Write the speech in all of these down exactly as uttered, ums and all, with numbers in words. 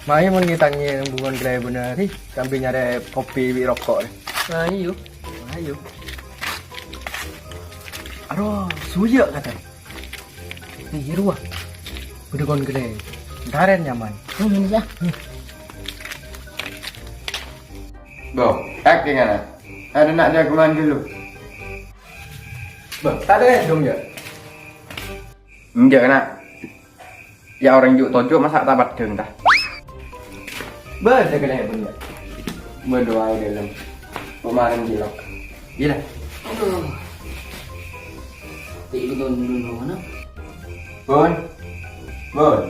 Mayu mon ngètangè neng bungkon kalèbunna, ri, sambi nyarè kopi bi' roko', ri. Mayu. Mayu. Aro, suyè' kata. Ri, rowa. Bâdâ kon kalè. Entarè nyaman. Hmm, ya. Bo, tak dengan. Ada nak jagoan dulu. Bo, tak ada dong ya. Enggak, Nak. Ya, orèng ju' toju' masa' ta' peddhâng, ta? Bâdâ kalèbun, ya. Bâdâ waè dâlem. Kemaren cilok. Iyâ, lah. Aduh. Ti' itu dulu mana? Bun. Bun.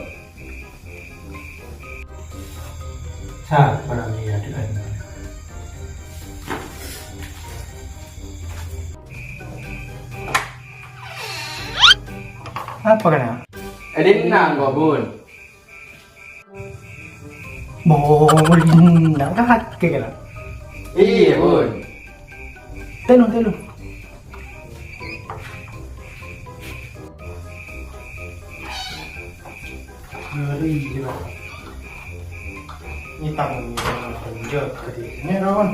Sapa namanya dengan Apa kena? Edin nang kok, Bun. Bun, nang kakek kena. Iya, Bun. Telu, telu. Ngeri, gila. Ini tamu, ini tamu, ini tamu. Ini, kawan.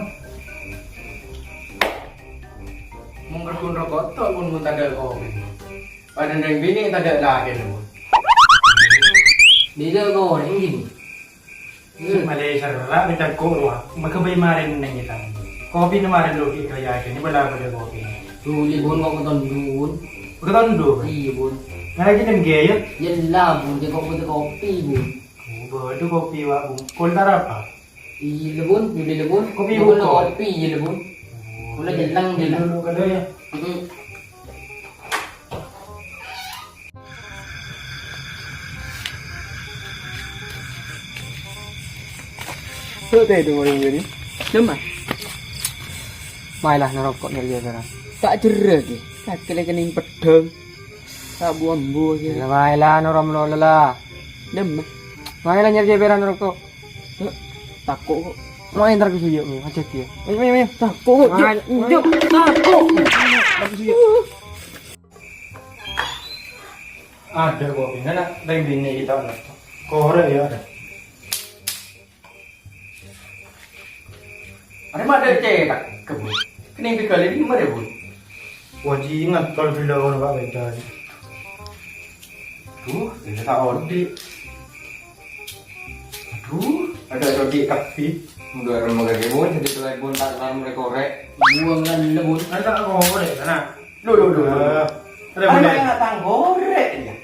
Mongkon roko' to, Bun, mun tadâ' kopi. Padâ rèng binè' tadâ' lakèna, Bun. Dâ' kopi, èngghi. Hmm. Malè serra' bintang ko' rowa. Maka bâi marèn neng itang. Kopi na marèn lo' ki' kaya aja. Ini bala pada kopi. Duli, Bun, kok keton dun. Keton dun? Iya, Bun. Nah, lagi neng gaya? Yella, Bun. Cek kopi, kopi, Bun. Oh, bâdâ kopi, Wak, Bun. Kopi tarapa? Iya, Bun. Duli, Bun. Kopi Bun, buko. Kopi, iya, Bun. Oh, kula iya. Jellang, jellang. Dulu, dulu, ya. Mm-mm. Tuh, teh, itu orang jadi. Cuma. Maèlah naroko' nyarè jârâ. Ta' jârâ, ki. Sakit lagi ning pedheng. Ta' buang-buang, ki. Ya, maèlah, norom lo lela. Dem. Maèlah nyarè jârâ naroko'. Tako' kok. Mau entar ke sini, mau ajak dia. Ayo, ayo, ayo. Tako' kok. Ayo, ayo. Tako'. Tapi sih. Ada kok, ini nak, tapi bini kita nak. Korek ya ada. Ada mah ada cetak kebun. Kena tiga kali lima ribu. Wajib ingat kalau bila orang Pak Medan. Duh, tidak tahu di. Aduh, ada roti kapi. Udah orang mau lagi pun, jadi telepon tak kelar mulai korek. Buang kan lembut. Kan tak korek, kan? Duh, duh, duh, duh. Ah, ada boleh. Yang tak korek, ya?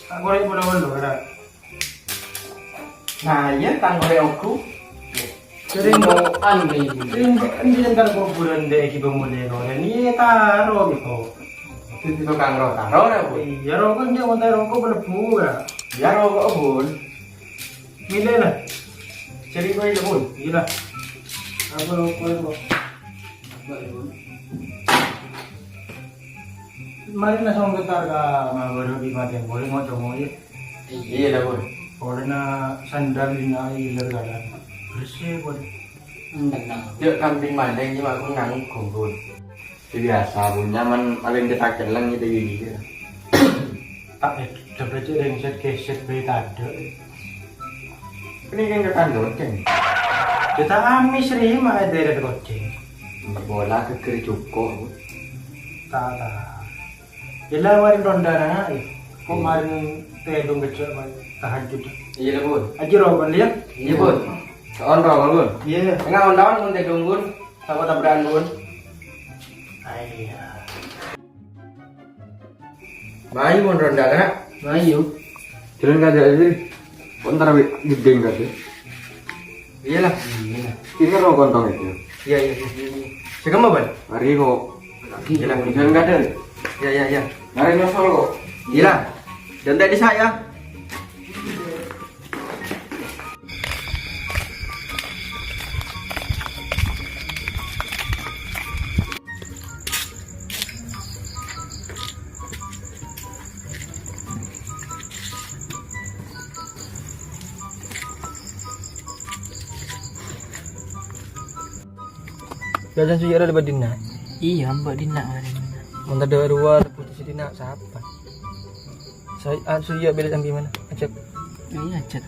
Tak korek boleh, boleh, ada. Nah, iya, tak korek aku. Sering doan, kayak gini. Sering doan, di antar kuburan deh, kita mulai korek. Ini taro, gitu. Itu tukang roh, taro, ya, Bu? Iya, roko' dia, mau taro, roko' boleh buka. Ya, roko', Bu. Milih lah. Jadi, gue itu, Bu. Iya lah. Apa roko' itu? Mari na songketar ka mawar di mati boleh mau cowok ya. Iya lah, Bu. Boleh na sandal di na iler kalan. Bersih, Bu. Tenang. Yuk, kambing maling, cuma aku nanggung, Bu. Biasa, Bu. Nyaman paling kita keleng gitu, gitu. Tak, eh, dapat cek rengset keset bayi tadi. Ini kan ketan goceng. Kita amis ri mah ada ada goceng. Bola geger cukup. Ta ta. Jela warin ronda na, eh. Kok marin tedung gecek, man, tahajud. Iya lah, Bun. Aja roh, Bun, ya? Iya, Bun. Soal roh, Bun. Iya. Enggak, on-on, Bun, tedung, Bun. Sama tabrakan, Bun. Ayo. Mayu mon ronda, Kak. Mayu. Jalan kada aja. Kok ntar wi gedeng kada? Iyalah. Ini ro kontong itu. Iya, iya, iya, iya. Segem apa? Hari kok. Iyalah, jalan kada. Iya, iya, iya. Mari nyosol kok. Iyalah. Dan tadi saya. Jajan suya ada lebat dinna. Iya, Mbak Dina kemarin. Mun tadha' rowa lebu di sini nak sapa? Saya, ah, suya beda sampai mana? Ajak. Iya, ajak.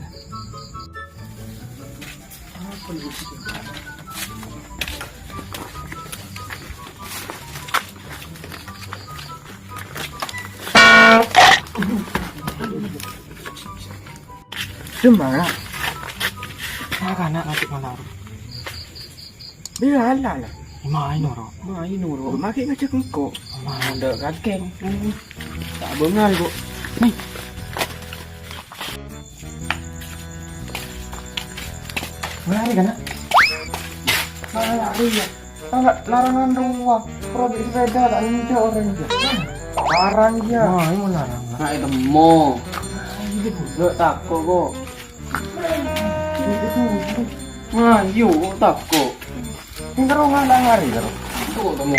Cuma, na'. Kana' nganti' malarut. Bilâ la, la. Maèn, Ro. Maèn, Ro. Makkè ngajhâk engko'. Maèn. Adâ' kalkèng. Hmm. Ta' bângal, Bu. Nih. Lari, kana'? Lari, ya. Kana' larangan rowa. Rowa sepeda ta' enjâ' orèng, ya. Larang, ya. Wah, ini mau larang. Nah, itu mau. Nah, ini tuh. Gak takut, kok. Nah, yuk, kok takut. Ini terus nggak lari, terus. Itu kok kamu?